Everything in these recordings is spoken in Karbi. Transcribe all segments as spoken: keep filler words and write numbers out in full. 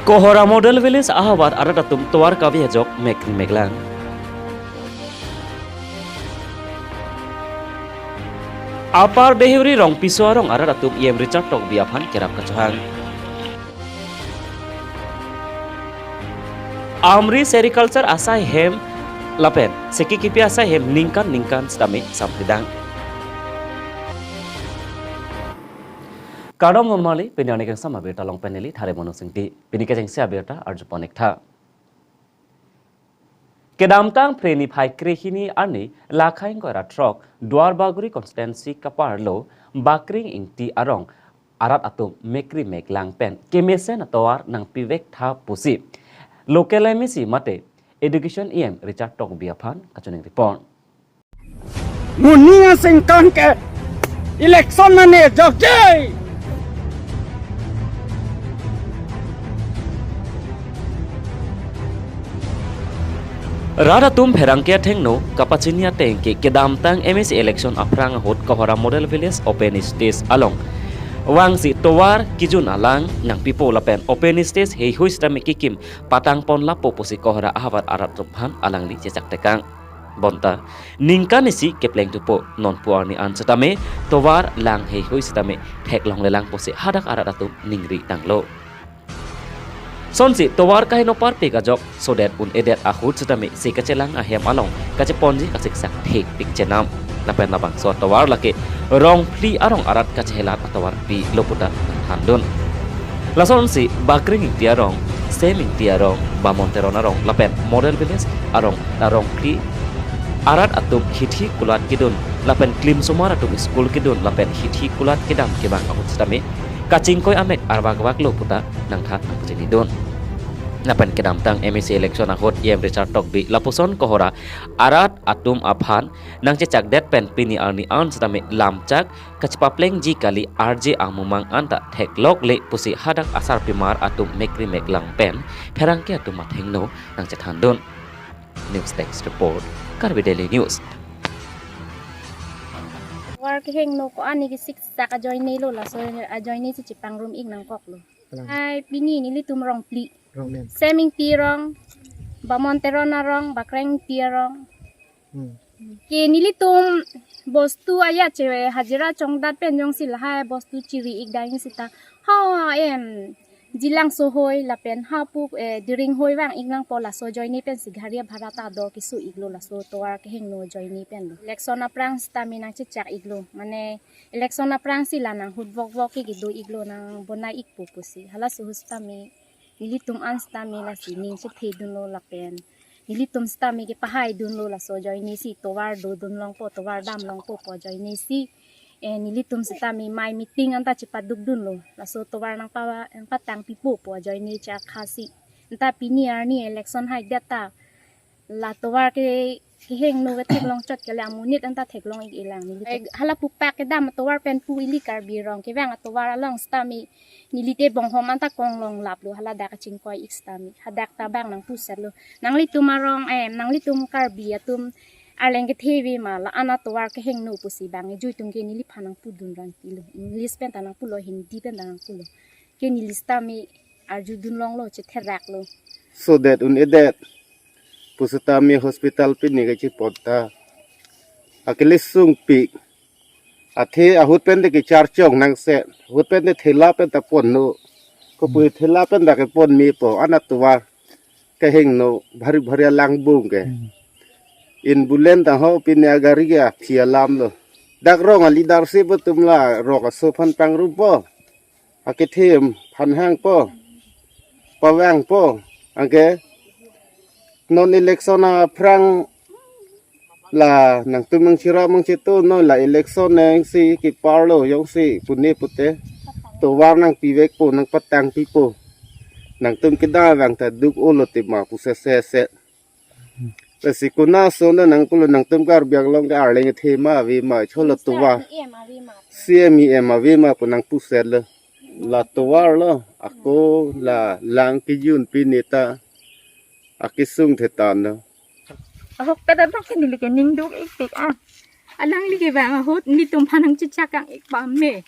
Kohora Model Village ahavar arat atum tovar kave ajok mekri meklang. Upper Dehiori Rongpiso arong arat atum E M Richard Tokbi aphan kerap kachohang. Amri sericulture asai hem lapen seki kipi asai hem ningkan ningkan sitame sampridang. Kardom non mali, pini arni kangsam abirta along pen neli Thare Mono Singti. Pini kechengsi abirta arjupon ik tha. Kedamtang Phre niphai krehini arni lakhai ingkoi ra throk Duar Bagori constituency kaparlo Bakring Ingti arong arat atum mekri meklang pen kemesen atovar nangpivek tha pusi local M A C mate Education E M Richard Tokbi aphan kachiningri pon. Moning asengkan ke election nane jokjai. Rat atum pherangke athengno kapachini ateng ke kedamtang M A C election aphrang ahut Kohora Model Village open stage along vangsi tovar kijun alang nangpipo lapen open stage heihui sitame kekim patang pon lapo pusi Kohora ahavar arat atum aphan alangli chechak tekang. Bonta ningkan isi kepleng thupo, nonpu arni an sitame tovar lang heihui sitame theklonglelang pusi hadak arat atum ningri tanglo. Sonsi tovar kaheno parpik ajok sodet un-edet ahut sitame si kachelang ahem along kacheponji kasiksak thekpik chenam. Lapen labangso tovar lake Rongphli arong arat kachehelat atovar pilo puta thandun. Lasonsi Bakring Ingti arong, Sem Ingti arong, Bamon Teron arong lapen Model Village arong, Rongphli arat atum hithi kulat kedun lapen klimsomar atum school kedun lapen hithi kulat kedam kevang ahut sitame kachingkoi amek arvakvaklo puta nangtha nangpachinidun. Lapen kedamtang M A C election ahut E M Richard Tokbi lapuson Kohora arat atum aphan nangchechakdet pen pini arni an sitame lamchak kachepaplengji kali, arje amumang anta theklokle pusi hadak asarpimar atum mekri meklang pen pherangke atum athengno nangchethandun. News Desk Report, Karbi Daily News. Tovar kehingno ko-an ke siksak ajoinelo, laso ajoine si chepangrum ik nangkoklo. Kalang. Ai pini nelitum Rongphli. Rong nem. Sem Ingti arong, Bamon Teron arong, Bakring Ingti arong. Hmm. Ke nelitum bostu ajat che hajira chongdat pen jongsi lahai bostu chiri ik dai sita. Ha em Jilangso hoi lapen hapu, eh, Diring hoi vang ik nangpo, laso ajoine pensi gari abhara ta do keso iklo, laso tovar kehingno ajoine penlo. Election aphrang sitame nangchechak iklo, mane election aphrangsi la nanghut vokvok ke kedo iklo, nangbonai ikpo pusi. Halaso ahut sitame nelitum an sitame lasi ning chethedunlo lapen nelitum sitame kepahaidunlo, laso ajoine si tovar dodun longpo, tovar dam longpo pu ajoine si, eh, nelitum sitame mai meeting anta chepadukdunlo, laso tovar nangpa, nangpatangpipo pu ajoine chakha si. Anta pini arni election haidet ta la tovar ke, kehingno ke theklong chot kele, amonit anta theklong ik-elang neli. Eh, hala pupak kedam atovar pen pu ili Karbi arong kevang atovar along sitame nelite bonghom anta konglong laplo, hala dak kachingkoi ik sitame. Hadak ta bang nangpusetlo. Nanglitum arong, eh, nanglitum Karbi atum arleng kethe ave ma, la-an atovar kehingno pusi bang ejui atum ke neliphan nangpudun rangtilo. English pen ta nangpulo, Hindi pen ta nangpulo. Ke neli sitame arjudun longlo, chetheraklo. Sodet un-edet pusitame hospital pini kachepon ta akele sungpik. Athe ahut pen de kecharchong nangse. Ahut pen de thela pen ta ponno. Kopui thela pen ta kepon mepo, an atovar kehingno bhari bhari alangbung ke. Hmm. Ambulance ta ho pini agari ke aphi alamlo. Dak rong a-leadership atum la rong aso aphan pangrumpo. Akethe aphan hangpo, pavangpo, anke non election aphrang la nangtum nangchira mangchitu, non la election nangsi keparlo jongsi pune pute tovar nangpivekpo, nangpatangpipo, nangtum kedam vang ta duk-olo tema pu sese se. Lasi konat ason nangpulo, nangtum Karbi Anglong ke arleng kethe ma ave ma, cholo tovar. C M E M ave ma. C M E M ave ma pu nangpusetlo. La tovarlo, ako la lang kejun pini ta akesung thetanlo. Ahokpet abang ke neli ke ning duk ikpik ah. Alangli kevang ahut nelitum aphan nangchechak kang ik pame.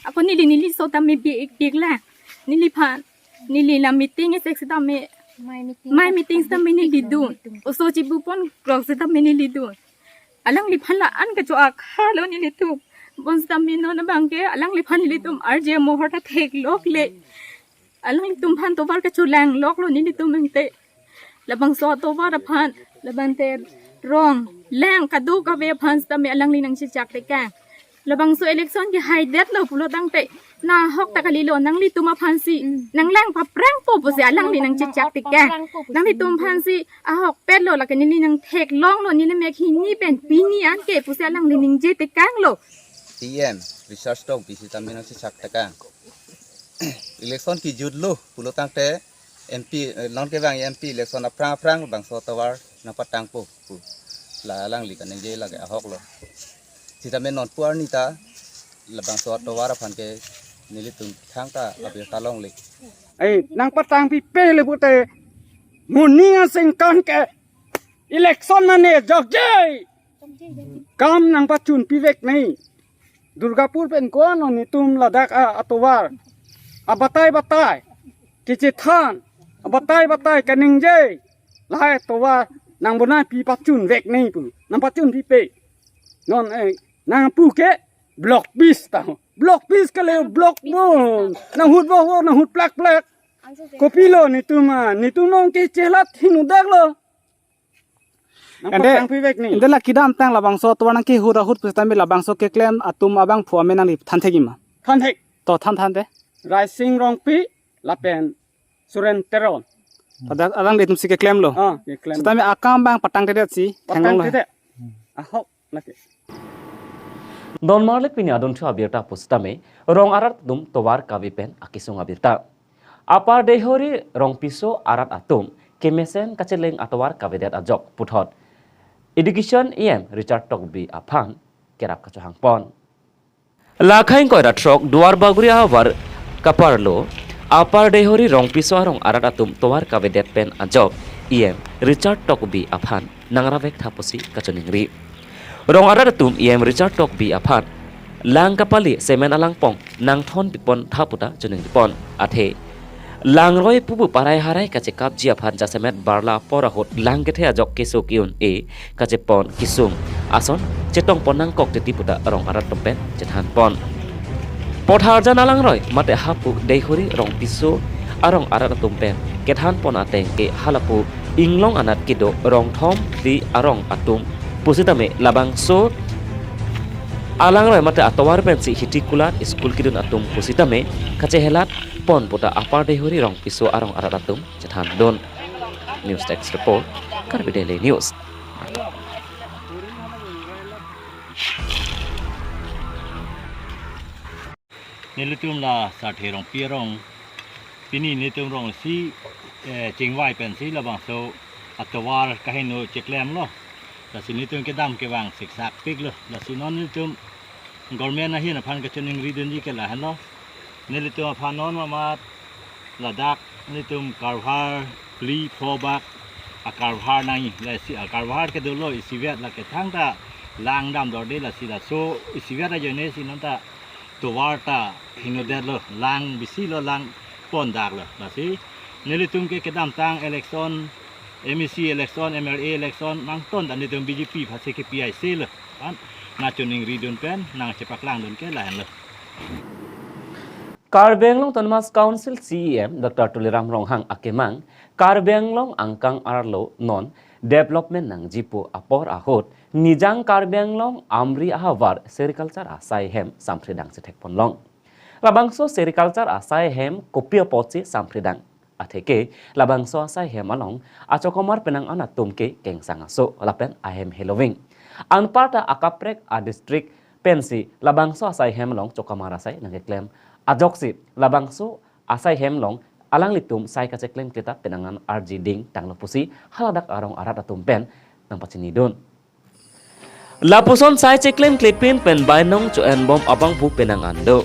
Ako neli neliso ta mebi ikpik la. Neliphan Neli la meeting isek sitame, mai meeting, mai meeting sitame neli dun. Oso chibu pon krok sitame neli dun. Alangliphan la-an kacho-ak halo nelitum. Bonsitame non abangke alangliphan nelitum arje mohor ta theklokle. Alanglitum aphan tovar kacholang loklo nelitum angte. Labangso tovar aphan, labangte rong lang kadokave aphan sitame alangli nangchechak tekang. Labangso election ke haidetlo pulo tangte, nahok ta kalilo, nanglitum aphansi, mm, nanglang paprangpo pusi alangli nangchechak tekang. Nanglitum aphansi ahokpetlo, lake neli nangtheklonglo, neli mek hini pen pini anke pusi alangli ningje tekanglo. E M Richard Tokbi sitame nangchechak tekang. Election kejutlo pulo tangte M P, eh, non kevang M P election aphrang aphrang bangso tovar nangpatangpo pu la alangli kaningje lake ahoklo. Sitame non pu arni ta labangso tovar aphan ke nelitum thangta abirta longle. Ai, nangpatangpipe le pute, moning asengkan ke election mane jokje. Kam nangpachunpivek nai. Durgapur pen ko-an netum ladak a, atovar. Abatai batai kechethan. Abatai batai kaningje. Lahai tovar nangbonai pi pachunvek nai pu. Nangpachunpipe. Non, eh, nangpu ke block bis ta. Block bis kele block bo. Nanghut bo bo, nanghut plak plak. Kopilo netum a, netum nong kechelat hinudaklo. Ante, nangpatangpivek nai. Ante la kedamtang labangso tovar nangkehut ahut pusitame labangso keklem atum abangphu amen nangli thanthekji ma? Thanthek. To than thante. Raising Rongpi lapen Suren Teron. Pada alanglitumsi keklemlo. Ah, keklem. Sitame akam abang patangtedetsi theklonglo. Patangtedet. Ahok lake. Don marlik pini adunthu abirta pusitame rong arat atum tovar kave pen akesung abirta. Upper Deihori Rongpiso arat atum kemesen kacheleng atovar kavedet ajok puthot Education E M Richard Tokbi aphan kerap kachohangpon. Lakhai ingkoi ra throk Duarbagori ahavar kaparlo Upper Deihori Rongpiso arong arat atum tovar kavedet pen ajok E M Richard Tokbi aphan nangrap-ik tha pusi kachoningri. Rong arat atum E M Richard Tokbi aphan lang kapali semen alangpong nangthon pipon tha puta choningripon. Athe langroi pupu parai harai kachekapji aphan jasemet barla apor ahut lang kethe ajok keso ke-un-e kachepon kesung ason chetongpon nangkok titi puta rong arat atum pen chethanpon. Potharjan alangroi mate hapu Deihori Rongpiso arong arat atum pen kethanpon ateng ke halapu inglong anat kedo rongthom phli arong atum pusitame labangso alangroi mate atovar pensi hiti kulat school kedun atum pusitame kachehelatpon puta Upper Deihori Rongpiso arong arat atum chethandun. News Desk Report, Karbi Daily News. Nelitum la Sarthe Rongpi arong. Pini nelitum rong isi, eh, chingvai pensi labangso atovar kaheno cheklemlo. Lasi nelitum kedam kevang siksak piklo. Lasi non nelitum government ahin aphan kachoningri dunji ke lahenlo. Nelitum aphan non mamat ladak nelitum karvar phli pho bak akarvar nangji. Lasi akarvar kedolo isivet lake thangta lang damdorde, lasi laso isivet ajoine si nonta tovar ta hinudetlo, lang bisilo, lang pondaklo. Lasi nelitum ke kedamtang election, M A C election, M L A election nangtonta nelitum B J P aphansi kepi aiselo. An nangchoningridun pen nangchepaklangdun ke lahenlo. Karbi Anglong Autonomous Council C E M Doctor Tuliram Ronghang akemang Karbi Anglong angkang arlo non development nangji pu apor ahut Nijang Karbi Anglong Amri ahavar sericulture asai hem samphridang chethekponlong. Labangso sericulture asai hem kopi apotsi samphridang? Atheke labangso asai hem along achokomar penang an atum ke kengsang aso lapen ahem heloving. Anparta akaprek adistrict pensi labangso asai hem along chokomar asai nangkeklem ajoksi labangso asai hem along alanglitum sai kacheklemkle ta penang an arji ding tanglo pusi haladak arong arat atum pen nangpachinidun. Lapuson sai cheklemklepin pen bainong cho-enbom abangphu penang an do.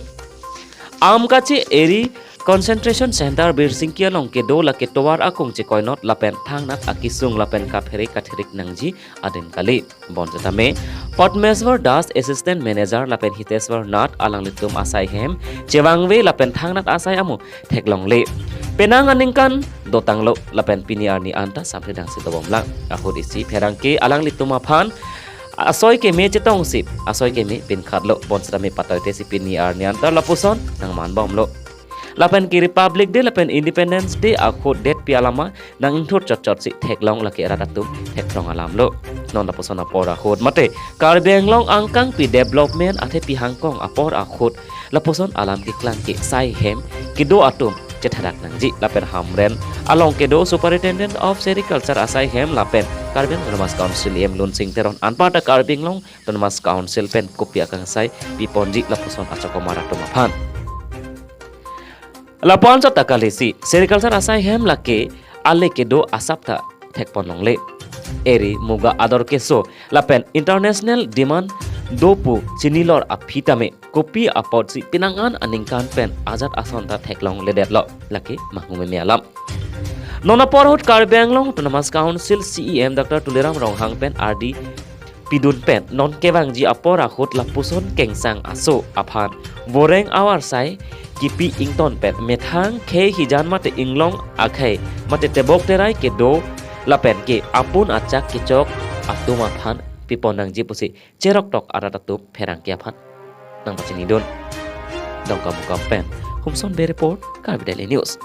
Amkachi eri Concentration Center Birsingki along kedo lake tovar akung chekoinot lapen thangnat akisung lapen kaphere kathirik nangji adim kali. Bonsetame Padmeswar Das, Assistant Manager lapen Hiteswar Nath alanglitum asai hem chevangve lapen thangnat asai amo theklongle. Penang aningkan dotanglo lapen pini arni anta samphre dangsi dobomlang. Ahut isi pherangke alanglitum aphan asoi keme chetongsi asoi keme pinkhatlo. Bonsetame patoi tesi pini arni anta lapuson nangmanbomlo. Lapen ke Republic Day lapen Independence Day ahut detpi alama nang ingthur chotchotsi theklong lake rat atum thekthrong alamlo. Non lapuson apor ahut mate Karbi Anglong angkangpi development athe pi hangkong apor ahut lapuson alam keklang ke sai hem kedo atum chethadak nangji lapen Hamren along kedo Superintendent of Sericulture asai hem lapen Karbi Anglong Autonomous Council E M Lunsing Teron anparta Karbi Anglong Autonomous Council pen kopi akangsai piponji lapuson achokomar atum aphan. Lapu-an chot ta kalisi, sericulture asai hem lake ale kedo asap ta thekponlongle. Eri muga ador keso lapen international demand dopu chinilor aphi tame kopi apotsi penang an aningkan pen ajat ason ta theklongledetlo, lake manghumeme alam. Non apor ahut Karbi Anglong Autonomous Council C E M Doctor Tuliram Ronghang pen ardi pidun pen non kevangji apor ahut lapuson kengsang aso aphan voreng awarsai kipi ington pen methang khei hijan mate inglong akhei mate tebok terai kedo lapen ke apun achak kechok atum aphan pipon nangji pusi cheroktok arat atum pherangke aphan nangpachinidun. Dongkamukam pen Humson Bey report, Karbi Daily News.